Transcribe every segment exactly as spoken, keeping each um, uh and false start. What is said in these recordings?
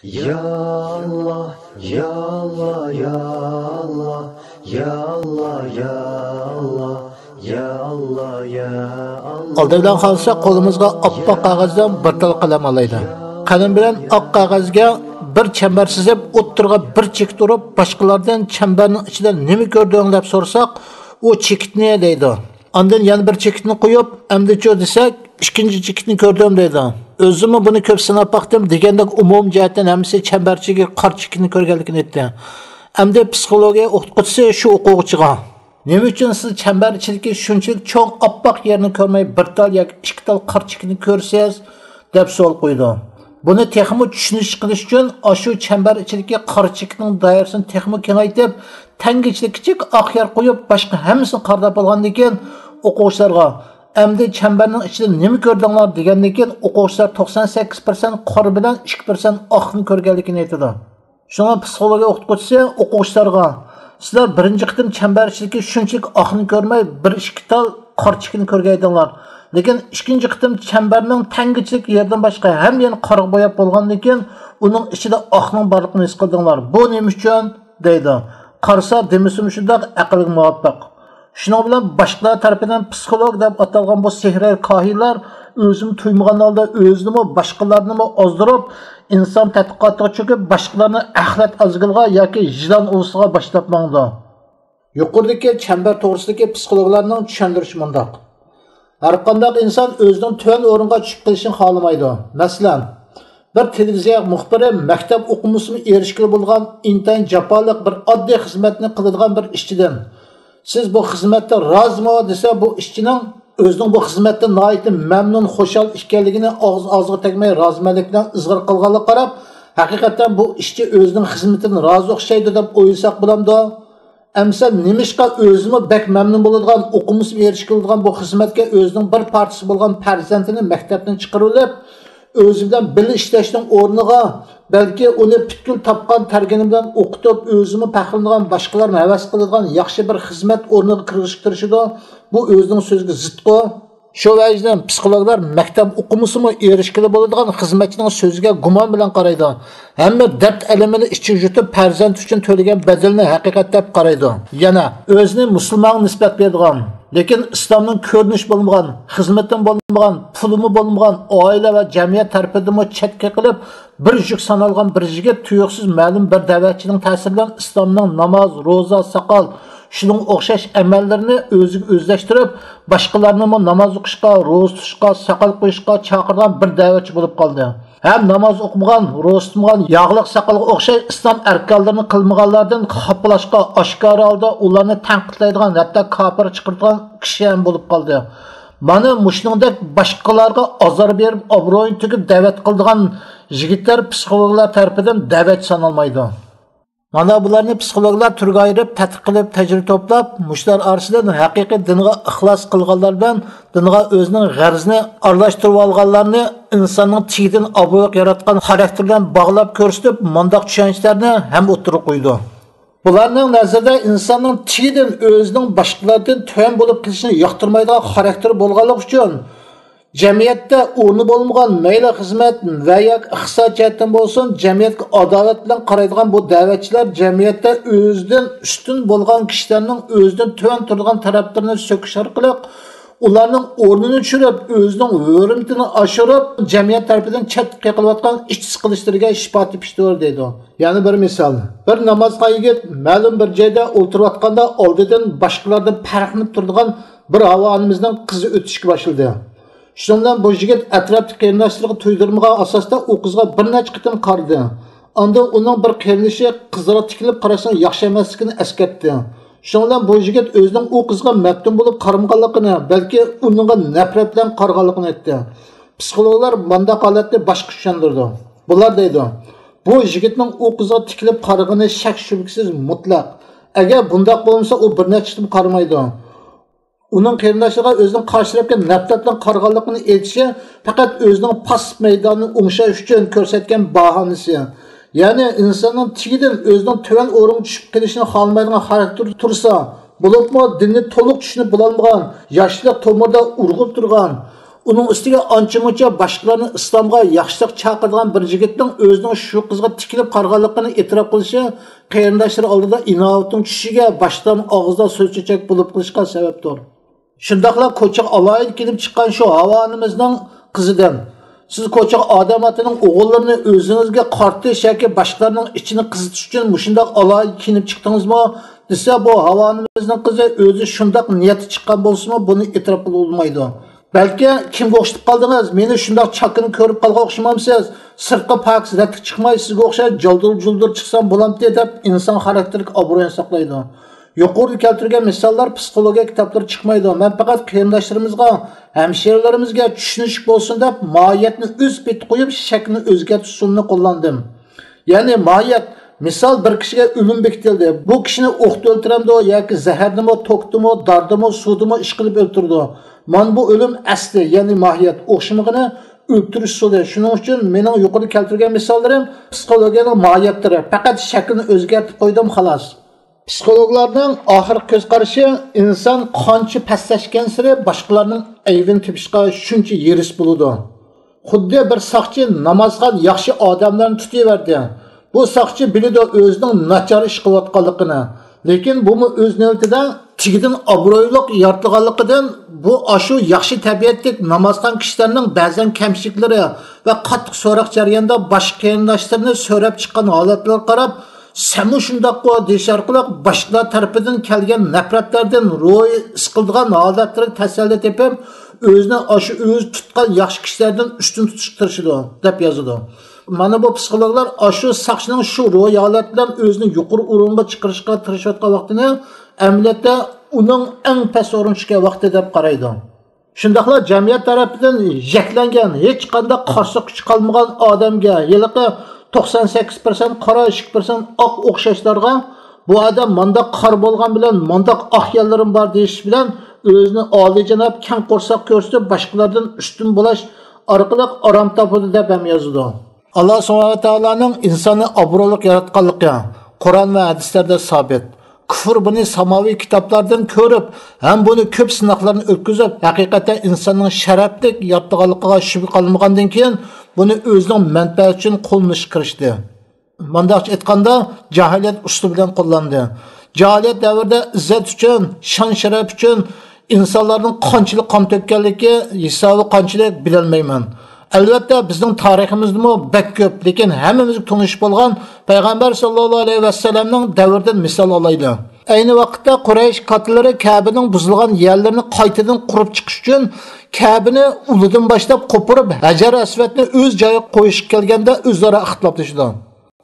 يا ئاللا، يا ئاللا، يا ئاللا، يا ئاللا، يا ئاللا، يا ئاللا، يا ئاللا. ئالدى بىلەن خالىسا قولىمىزغا ئاپئاق قەغەزدىن بىر تال قەلەم ئالايلى. قەلەم بىلەن ئاق قەغەزگە بىر چەمبەر سىزىپ، ئوتتۇرىغا بىر چېكىت ئۇرۇپ، باشقىلاردىن چەمبەرنىڭ ئىچىدە نېمە كۆردۈڭ دەپ سورىساق، ئۇ چېكىتنى دەيدۇ. ئاندىن يەنە بىر چېكىتنى قويۇپ، ئەمدىچۇ دېسەك، ئىككىنچى چېكىتنى كۆردۈم دەيدۇ. ئۆزۈممۇ بۇنى كۆپ سىناپ باقتىم دېگەندەك ئومۇمىي جەھەتتىن ھەممىسى چەمبەرچىگە قارا چېكىتنى كۆرگەنلىكىنى ئېيتتى. ئەمدى پسىخولوگىيە ئوقۇتقۇچىسى شۇ ئوقۇغۇچىغا، نېمە ئۈچۈن سىز چەمبەر ئىچىدىكى شۇنچىلىك چوڭ ئاپئاق يەرنى كۆرمەي، بىر تال ياكى ئىككى تال قارا چېكىتنى كۆرىسىز؟ دەپ سوئال قويىدۇ. بۇنى تېخىمۇ چۈشىنىش قىلىش ئۈچۈن ئاشۇ چەمبەر ئىچىدىكى قارا چېكىتنىڭ دائىرىسىنى تېخىمۇ كېڭەيتىپ، تەڭگىچىلىك كىچىك ئاق يەر قويۇپ، باشقا ھەممىسىنى قارىداپ بولغاندىن كېيىن، ئوقۇغۇچىلارغا، ئەمدى چەمبەرنىڭ ئىچىدە نېمە كۆردۈڭلار؟ دېگەندىن كېيىن، ئوقۇغۇچىلار توقسان سەككىز پىرسەنت قارا بىلەن ئىككى پىرسەنت ئاقنى كۆرگەنلىكىنى ئېيتىدۇ. شۇڭا پسىخولوگىيە ئوقۇتقۇچىسى ئوقۇغۇچىلارغا، سىلەر بىرىنچى قېتىم چەمبەر ئىچىدىكى شۇنچىلىك ئاقنى كۆرمەي، بىر ئىككى تال قارا چېكىتنى كۆرگەيدىڭلار. لېكىن ئىككىنچى قېتىم چەمبەرنىڭ تەڭگىچىلىك يېرىدىن باشقا ھەممە يەرنى قارىغا بوياپ بولغاندىن كېيىن، ئۇنىڭ ئىچىدە ئاقنىڭ بارلىقىنى ھېس قىلدىڭلار. بۇ نېمە ئۈچۈن؟ دەيدۇ. قارىسا، دېمىسىمۇ شۇنداق، ئەقىلگە مۇۋاپىق. شۇنىڭ بىلەن باشقىلار تەرىپىدىن پسىخولوگ دەپ ئاتالغان بۇ سېھىرگەر كاھىنلار ئۆزىمۇ تۇيمىغان ھالدا ئۆزىنىمۇ، باشقىلارنىمۇ ئازدۇرۇپ، ئىنسان تەتقىقاتىغا چۆكۈپ، باشقىلارنى ئەخلەت ئازگىلىغا ياكى يىلان ئۇۋىسىغا باشلاپ ماڭىدۇ. يۇقىرىدىكى چەمبەر توغرىسىدىكى پسىخولوگلارنىڭ چۈشەندۈرۈشى مۇنداق. ھەرقانداق ئىنسان ئۆزىنىڭ تۆۋەن ئورۇنغا چۈشۈپ قېلىشىنى خالىمايدۇ. مەسىلەن، بىر تېلېۋىزىيە مۇخبىرى مەكتەپ ئوقۇمىسىمۇ ئېرىشكىلى بولىدىغان ئىنتايىن جاپالىق بىر ئاددىي خىزمەتنى قىلىدىغان بىر ئىشچىدىن، سىز بۇ خىزمەتتە رازىمۇ؟ دېسە، بۇ ئىشچىنىڭ ئۆزىنىڭ بۇ خىزمەتتىن ناھايىتى مەمنۇن، خۇشال ئىكەنلىكىنى ئاغزى ئاغزىغا تەگمەي رازىمەنلىك بىلەن ئىزھار قىلغانلىقىغا قاراپ، ھەقىقەتەن بۇ ئىشچى ئۆزىنىڭ خىزمىتىدىن رازى ئوخشايدۇ دەپ ئويلىساق بولامدۇ؟ ئەمىسە نېمىشقا ئۆزىمۇ بەك مەمنۇن بولىدىغان، ئوقۇمىسىمۇ ئېرىشكىلى بولىدىغان بۇ خىزمەتكە ئۆزىنىڭ بىر پارچىسى بولغان پەرزەنتىنى مەكتەپتىن چىقىرىۋېلىپ، ئۆزى بىلەن بىللە ئىشلەشنىڭ ئورنىغا، بەلكى ئۇنى پۈتكۈل تاپقان تەرگىنى بىلەن ئوقۇتۇپ، ئۆزىمۇ پەخىرلىنىدىغان، باشقىلارمۇ ھەۋەس قىلىدىغان ياخشى بىر خىزمەت ئورنىغا كىرگۈزۈشكە تىرىشىدۇ. بۇ ئۆزىنىڭ سۆزىگە زىتقۇ. شۇ ۋەجىدىن پسىخولوگلار مەكتەپ ئوقۇمىسىمۇ ئېرىشكىلى بولىدىغان خىزمەتچىنىڭ سۆزىگە گۇمان بىلەن قارايدۇ. ھەممە دەرد-ئەلىمىنى ئىچىگە يۇتۇپ، پەرزەنت ئۈچۈن تۆلىگەن بەدىلىنى ھەقىقەت دەپ قارايدۇ. يەنە ئۆزىنى مۇسۇلمانغا نىسبەت بېرىدىغان، لېكىن ئىسلامنىڭ كۆرۈنۈشى بولمىغان، خىزمىتىمۇ بولمىغان، پۇلىمۇ بولمىغان، ئائىلە ۋە جەمئىيەت تەرىپىدىنمۇ چەتكە قېقىلىپ، بىر يۈك سانالغان بىر يىگىت تۇيۇقسىز مەلۇم بىر دەۋەتچىنىڭ تەسىرى بىلەن ئىسلامنىڭ ناماز، روزا، ساقال، شۇنىڭغا ئوخشاش ئەمەللىرىنى ئۆزىگە ئۆزلەشتۈرۈپ، باشقىلارنىمۇ ناماز ئوقۇشقا، روزا تۇتۇشقا، ساقال قويۇشقا چاقىرىدىغان بىر دەۋەتچى بولۇپ قالدى. ھەم ناماز ئوقۇمىغان، روزا تۇتمىغان، ياغلىق ساقالغا ئوخشاش ئىسلام ئەركانلىرىنى قىلمىغانلاردىن خاپىلاشقا، ئاشكارا ھالدا ئۇلارنى تەنقىدلەيدىغان، ھەتتا كاپىر چىقىرىدىغان كىشى ھەم بولۇپ قالدى. مانا مۇشۇنىڭدەك باشقىلارغا ئازار بېرىپ، ئابرۇيىنى تۆكۈپ دەۋەت قىلىدىغان يىگىتلەر پسىخولوگلار تەرىپىدىن دەۋەتچى سانالمايدۇ. مانا بۇلارنى پسىخولوگلار تۈرگە ئايرىپ، تەتقىق قىلىپ، تەجرىبە توپلاپ، مۇشۇلار ئارىسىدىن ھەقىقىي دىنغا ئىخلاس قىلغانلار بىلەن دىنغا ئۆزىنىڭ غەرىزىنى ئارىلاشتۇرۇۋالغانلارنى ئىنساننىڭ تېگىدىن ئابرۇيلۇق ياراتقان خاراكتېرى بىلەن باغلاپ كۆرسىتىپ، مۇنداق چۈشەنچىلەرنى ھەم ئوتتۇرىغا قويىدۇ. بۇلارنىڭ نەزىرىدە ئىنساننىڭ تېگىدىن ئۆزىنىڭ باشقىلاردىن تۆۋەن بولۇپ قېلىشىنى ياقتۇرمايدىغان خاراكتېرى بولغانلىقى ئۈچۈن، جەمئىيەتتە ئورنى بولمىغان، مەيلى خىزمەت ۋە ياكى ئىقتىساد جەھەتتىن بولسۇن، جەمئىيەتكە ئاداۋەت بىلەن قارايدىغان بۇ دەۋەتچىلەر جەمئىيەتتە ئۆزىدىن ئۈستۈن بولغان كىشىلەرنىڭ ئۆزىدىن تۆۋەن تۇرىدىغان تەرەپلىرىنى سۆكۈش ئارقىلىق، ئۇلارنىڭ ئورنىنى چۈشۈرۈپ، ئۆزىنىڭ ھۆرمىتىنى ئاشۇرۇپ، جەمئىيەت تەرىپىدىن چەتكە قېقىلىۋاتقان ئىچ سىقىلىشلىرىگە شىپا تېپىشتۇر، دەيدۇ. يەنە بىر مىسال، بىر نامازخان يىگىت مەلۇم بىر جايدا ئولتۇرۇۋاتقاندا، ئالدىدىن باشقىلاردىن پەرقلىنىپ تۇرىدىغان بىر ھاۋا ئانىمىزنىڭ قىزى ئۆتۈشكە باشلىدى. شۇنىڭ بىلەن بۇ يىگىت ئەتراپتىكى قېرىنداشلىرىغا تۇيدۇرمىغان ئاساستا ئۇ قىزغا بىر نەچچە قېتىم قارىدى. ئاندىن ئۇنىڭ بىر قېرىندىشى قىزغا تىكىلىپ قاراشنىڭ ياخشى ئەمەسلىكىنى ئەسكەرتتى. شۇنىڭ بىلەن بۇ يىگىت ئۆزىنىڭ ئۇ قىزغا مەپتۇن بولۇپ قارىمىغانلىقىنى، بەلكى ئۇنىڭغا نەپرەت بىلەن قارىغانلىقىنى ئېيتتى. پسىخولوگلار مۇنداق ھالەتنى باشقىچە چۈشەندۈرىدۇ. بۇلار دەيدۇ، بۇ يىگىتنىڭ ئۇ قىزغا تىكىلىپ قارىغىنى شەك-شۈبھىسىز مۇتلەق. ئەگەر بۇنداق بولمىسا، ئۇ بىر نەچچە قېتىم قارىمايدۇ. ئۇنىڭ قېرىنداشلىرىغا ئۆزىنىڭ قارشى تەرەپكە نەپرەت بىلەن قارىغانلىقىنى ئېيتىشى پەقەت ئۆزىنىڭ پاسسىپ مەيدانىنى ئوڭشاش ئۈچۈن كۆرسەتكەن باھانىسى. يەنى ئىنساننىڭ تېگىدىن ئۆزىنىڭ تۆۋەن ئورۇنغا چۈشۈپ قېلىشىنى خالىمايدىغان خاراكتېر تۇرسا، بولۇپمۇ دىننى تولۇق چۈشىنىپ بولالمىغان، ياشلىق تومۇردا ئۇرغۇپ تۇرغان، ئۇنىڭ ئۈستىگە ئانچە-مۇنچە باشقىلارنى ئىسلامغا ياخشىلىق چاقىرىدىغان بىر يىگىتنىڭ ئۆزىنىڭ شۇ قىزغا تىكىلىپ قارىغانلىقىنى ئېتىراپ قىلىشى قېرىنداشلىرى ئالدىدا ئىناۋىتىنىڭ چۈشۈشىگە، باشقىلارنىڭ ئاغزىدا سۆز چۆچەك بولۇپ قېلىشقا سەۋەبتۇر. شۇنداقلا كوچىغا ئالاھىدە كېلىپ چىققان شۇ ھاۋا ئانىمىزنىڭ قىزىدىن، سىز كوچىغا ئادەم ئاتىنىڭ ئوغۇللىرىنى ئۆزىڭىزگە قارىتىش ياكى باشقىلارنىڭ ئىچىنى قىزىتىش ئۈچۈن مۇشۇنداق ئالاھىدە كىيىنىپ چىقتىڭىزمۇ؟ دېسە، بۇ ھاۋا ئانىمىزنىڭ قىزى ئۆزى شۇنداق نىيەتتە چىققان بولسىمۇ، بۇنى ئېتىراپ قىلىۋالمايدۇ. بەلكى، كىمگە ئوخشىتىپ قالدىڭىز؟ مېنى شۇنداق چاكىنا كۆرۈپ قالغان ئوخشىمامسىز؟ سىرتقا پاكىز رەتلىك چىقماي، سىزگە ئوخشاش جالدۇر-جۇلدۇر چىقسام بولامتى، دەپ ئىنسان خاراكتېرلىك ئابرۇيىنى ساقلايدۇ. يۇقىرىدا كەلتۈرگەن مىساللار پسىخولوگىيە كىتابلىرى چىقمايدۇ. مەن پەقەت قېرىنداشلىرىمىزغا، ھەمشىرىلىرىمىزگە چۈشىنىشلىك بولسۇن دەپ، ماھىيەتنى ئۆز پېتى قويۇپ، شەكلىنى ئۆزگەرتىش ئۇسۇلىنى قوللاندىم. يەنى ماھىيەت، مىسال، بىر كىشىگە ئۆلۈم بېكىتىلدى. بۇ كىشىنى ئوقتا ئۆلتۈرەمدۇ ياكى زەھەردىمۇ، توكتىمۇ، داردىمۇ، سۇدىمۇ ئىشقىلىپ ئۆلتۈرىدۇ. مانا بۇ ئۆلۈم ئەسلى، يەنى ماھىيەت، ئوخشىمىغىنى ئۆلتۈرۈش ئۇسۇلى. شۇنىڭ ئۈچۈن مېنىڭ يۇقىرىدا كەلتۈرگەن مىساللىرىم پسىخولوگىيەنىڭ ماھىيەتلىرى، پەقەت شەكلىنى ئۆزگەرتىپ قويدۇم، خالاس. پسىخولوگلارنىڭ ئاخىرقى كۆز قارىشى، ئىنسان قانچە پەسلەشكەنسېرى باشقىلارنىڭ ئەيىبىنى تېپىشقا شۇنچە ھېرىس بولىدۇ. خۇددى بىر ساقچى نامازخان ياخشى ئادەملەرنى تۇتۇۋەردى. بۇ ساقچى بىلىدۇ ئۆزىنىڭ ناچار ئىش قىلىۋاتقانلىقىنى. لېكىن بۇمۇ ئۆز نۆۋىتىدە تېگىدىن ئابرۇيلۇق يارىتىلغانلىقىدىن، بۇ ئاشۇ ياخشى تەبىئەتلىك نامازخان كىشىلەرنىڭ بەزەن كەمچىلىكلىرى ۋە قاتتىق سوراق جەريانىدا باشقا قېرىنداشلىرىنى سۆرەپ چىققان ھالەتلىرىگە قاراپ، سەنمۇ شۇنداققۇ دېيىش ئارقىلىق باشقىلار تەرىپىدىن كەلگەن نەپرەتلەردىن روھى سىقىلىدىغان ھالەتلىرىگە تەسەللى تېپىپ، ئۆزىنى ئاشۇ ئۆزى تۇتقان ياخشى كىشىلەردىن ئۈستۈن تۇتۇشقا تىرىشىدۇ، دەپ يازىدۇ. مانا بۇ پسىخولوگلار ئاشۇ ساقچىنىڭ شۇ روھىي ھالەت بىلەن ئۆزىنى يۇقىرى ئورۇنغا چىقىرىشقا تىرىشىۋاتقان ۋاقتىنى ئەمەلىيەتتە ئۇنىڭ ئەڭ پەس ئورۇنغا چۈشكەن ۋاقتى دەپ قارايدۇ. شۇنداقلا جەمئىيەت تەرىپىدىن يەكلەنگەن، ھېچقانداق قارشى كۈچ قالمىغان ئادەمگە، ھېلىقى توقسان سەككىز پىرسەنت قارا، ئىككى پىرسەنت ئاق ئوخشاشلارغا، بۇ ئادەم مانداق قارا بولغان بىلەن مانداق ئاق يەرلىرىم بار دېيىش بىلەن ئۆزىنى ئالىيجاناب، كەڭ قورساق كۆرسىتىپ، باشقىلاردىن ئۈستۈن بولاش ئارقىلىق ئارام تاپىدۇ، دەپ ھەم يازىدۇ. ئاللا سۇبھانەھۇ ۋە تائالانىڭ ئىنساننى ئابرۇيلۇق ياراتقانلىقى قۇرئان ۋە ھەدىسلەردە سابىت. كۇفر بۇنى ساماۋىي كىتابلاردىن كۆرۈپ ھەم بۇنى كۆپ سىناقلاردىن ئۆتكۈزۈپ، ھەقىقەتەن ئىنساننىڭ شەرەپلىك يارىتىلغانلىقىغا شۈبھە قالمىغاندىن كېيىن، بۇنى ئۆزىنىڭ مەنپەئەتى ئۈچۈن قوللىنىشقا كىرىشتى. مۇنداقچە ئېيتقاندا، جاھىلىيەت ئۇسلۇبى بىلەن قوللاندى. جاھىلىيەت دەۋرىدە ئىززەت ئۈچۈن، شان-شەرەپ ئۈچۈن ئىنسانلارنىڭ قانچىلىك قان تۆككەنلىكى، ھېسابى قانچىلىك، بىلەلمەيمەن. ئەلۋەتتە، بىزنىڭ تارىخىمىزدىمۇ بەك كۆپ، لېكىن ھەممىمىزگە تونۇش بولغان پەيغەمبەر ساللاللاھۇ ئەلەيھى ۋەسەللەمنىڭ دەۋرىدىن مىسال ئالايلى. ئەينى ۋاقىتتا قۇرەيش كاتىلىرى كەبىنىڭ بۇزۇلغان يەرلىرىنى قايتىدىن قۇرۇپ چىقىش ئۈچۈن كەبىنى ئۇلىدىن باشلاپ قوپۇرۇپ، ھەجەر ئەسۋەدنى ئۆز جايىغا قويۇشقا كەلگەندە ئۆزئارا ئىختىلاپلىشىدۇ.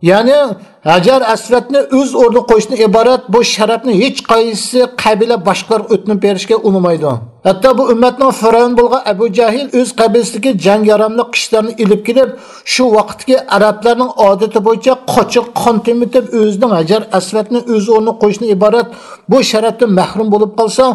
يەنى ھەجەر ئەسۋەدنى ئۆز ئورنىغا قويۇشتىن ئىبارەت بۇ شەرەپنى ھېچ قايسى قەبىلە باشقىلارغا ئۆتۈنۈپ بېرىشكە ئۇنىمايدۇ. ھەتتا بۇ ئۈممەتنىڭ فىرئەۋنى بولغان ئەبۇ جەھىل ئۆز قەبىلىسىدىكى جەڭگە ياراملىق كىشىلەرنى ئېلىپ كېلىپ، شۇ ۋاقىتتىكى ئەرەبلەرنىڭ ئادىتى بويىچە قاچىغا قان تېمىتىپ، ئۆزىنىڭ ھەجەر ئەسۋەدنى ئۆز ئورنىغا قويۇشتىن ئىبارەت بۇ شەرەپتىن مەھرۇم بولۇپ قالسا،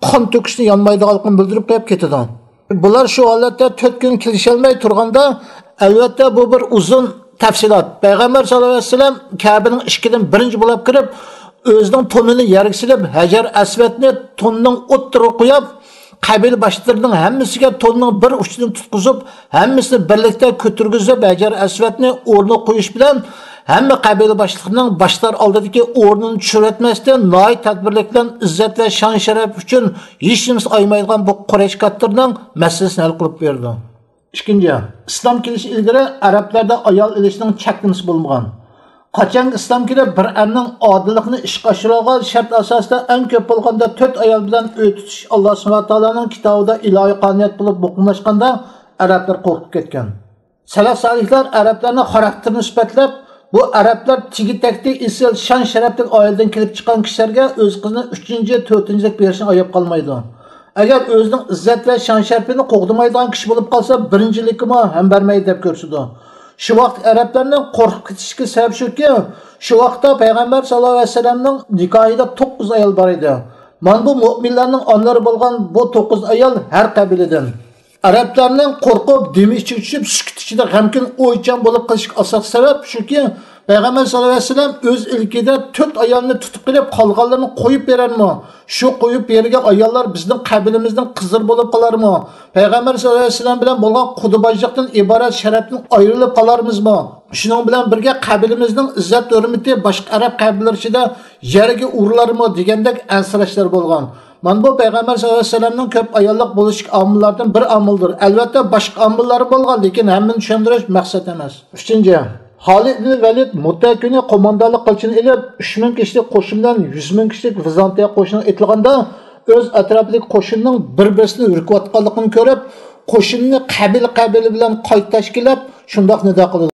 قان تۆكۈشتىن يانمايدىغانلىقىنى بىلدۈرۈپ قويۇپ كېتىدۇ. بۇلار شۇ ھالەتتە تۆت كۈن كېلىشەلمەي تۇرغاندا، ئەلۋەتتە، بۇ بىر ئۇزۇن تەپسىلات. پەيغەمبەر ساللاللاھۇ ئەلەيھى ۋەسەللەم كەبىنىڭ ئىشىكىدىن بىرىنچى بولاپ كىرىپ، ئۆزىنىڭ تونىنى يەرگە سېلىپ، ھەجەر ئەسۋەدنى توننىڭ ئوتتۇرىغا قويۇپ، قەبىلە باشلىرىنىڭ ھەممىسىگە توننىڭ بىر ئۇچىدىن تۇتقۇزۇپ، ھەممىسىنى بىرلىكتە كۆتۈرگۈزۈپ، ھەجەر ئەسۋەدنى ئورنىغا قويۇش بىلەن، ھەممە قەبىلە باشلىقىنىڭ باشلار ئالدىدىكى ئورنىنى چۈشۈرۈۋەتمەستىن، ناھايىتى تەدبىرلىك بىلەن ئىززەت ۋە شان-شەرەپ ئۈچۈن ھېچنېمىسى ئايىمايدىغان بۇ قۇرەيش كاتىلىرىنىڭ مەسىلىسىنى ھەل قىلىپ بېرىدۇ. ئىككىنچى، ئىسلام كېلىشى ئىلگىرى ئەرەبلەردە ئايال ئېلىشنىڭ چەكلىمىسى بولمىغان. قاچانكى ئىسلام كېلىپ، بىر ئەرنىڭ ئادىللىقنى ئىشقا ئاشۇرالىغان شەرت ئاساسىدا ئەڭ كۆپ بولغاندا تۆت ئايال بىلەن ئۆي تۇتۇش ئاللا سۇبھانەھۇ ۋە تائالانىڭ كىتابىدا ئىلاھىي قانۇنىيەت بولۇپ مۇقىملاشقاندا، ئەرەبلەر قورقۇپ كەتكەن. سەلەف سالىھلار ئەرەبلەرنىڭ خاراكتېرىنى سۈپەتلەپ، بۇ ئەرەبلەر تېگى-تەكتى ئېسىل، شان-شەرەپلىك ئائىلىدىن كېلىپ چىققان كىشىلەرگە ئۆز قىزىنى ئۈچىنچى، تۆتىنچىلىك بېرىشنى ئاياپ قالمايدۇ. ئەگەر ئۆزىنىڭ ئىززەت ۋە شان-شەرىپىنى قوغدىمايدىغان كىشى بولۇپ قالسا، بىرىنچىلىككىمۇ ھەم بەرمەيدۇ، دەپ كۆرسىتىدۇ. شۇ ۋاقىت ئەرەبلەرنىڭ قورقۇپ كېتىشىگە سەۋەب شۇكى، شۇ ۋاقىتتا پەيغەمبەر ساللاللاھۇ ئەلەيھى ۋەسەللەمنىڭ نىكاھىدا توققۇز ئايال بار ئىدى. مانا بۇ مۆمىنلەرنىڭ ئانىلىرى بولغان بۇ توققۇز ئايال ھەر قەبىلىدىن. ئەرەبلەرنىڭ قورقۇپ، دېمى ئىچىگە چۈشۈپ، سۈكۈت ئىچىدە غەمكىن ئويچان بولۇپ قېلىشىغا ئاساسىي سەۋەب شۇكى، پەيغەمبەر سەللەللاھۇ ئەلەيھى ۋەسەللەم ئۆز ئىلكىدە تۆت ئايالنى تۇتۇپ قېلىپ، قالغانلىرىنى قويۇپ بېرەرمۇ؟ شۇ قويۇپ بېرىلگەن ئاياللار بىزنىڭ قەبىلىمىزنىڭ قىزلىرى بولۇپ قالارمۇ؟ پەيغەمبەر سەللەللاھۇ ئەلەيھى ۋەسەللەم بىلەن بولغان قۇدا بايلىقتىن ئىبارەت شەرەپتىن ئايرىلىپ قالارمىزمۇ؟ شۇنىڭ بىلەن بىرگە قەبىلىمىزنىڭ ئىززەت ھۆرمىتى باشقا ئەرەب قەبىلىلىرى ئىچىدە يەرگە ئۇرۇلارمۇ دېگەندەك ئەنسىرەشلەر بولغان. مانا بۇ پەيغەمبەر سەللەللاھۇ ئەلەيھى ۋەسەللەمنىڭ كۆپ ئاياللىق بولۇشتىكى ئامىللاردىن بىر ئامىلدۇر. ئەلۋەتتە، باشقا ئامىللار بولغان، لېكىن ھەممىنى چۈشەندۈرۈش مەقسەت ئەمەس. ئۈچىنچى، خالىد ئىبن ۋەلىد مۇتتە كۈنى قوماندانلىق قىلىچىنى ئېلىپ، ئۈچ مىڭ كىشىلىك قوشۇن بىلەن يۈز مىڭ كىشىلىك ۋىزانتىيە قوشۇنىغا ئېتىلغاندا، ئۆز ئەتراپىدىكى قوشۇننىڭ بىر-بىرسىنى ئۈركۈۋاتقانلىقىنى كۆرۈپ، قوشۇننى قەبىلە-قەبىلە بىلەن قايتا تەشكىللەپ، شۇنداق نىدا قىلىدۇ.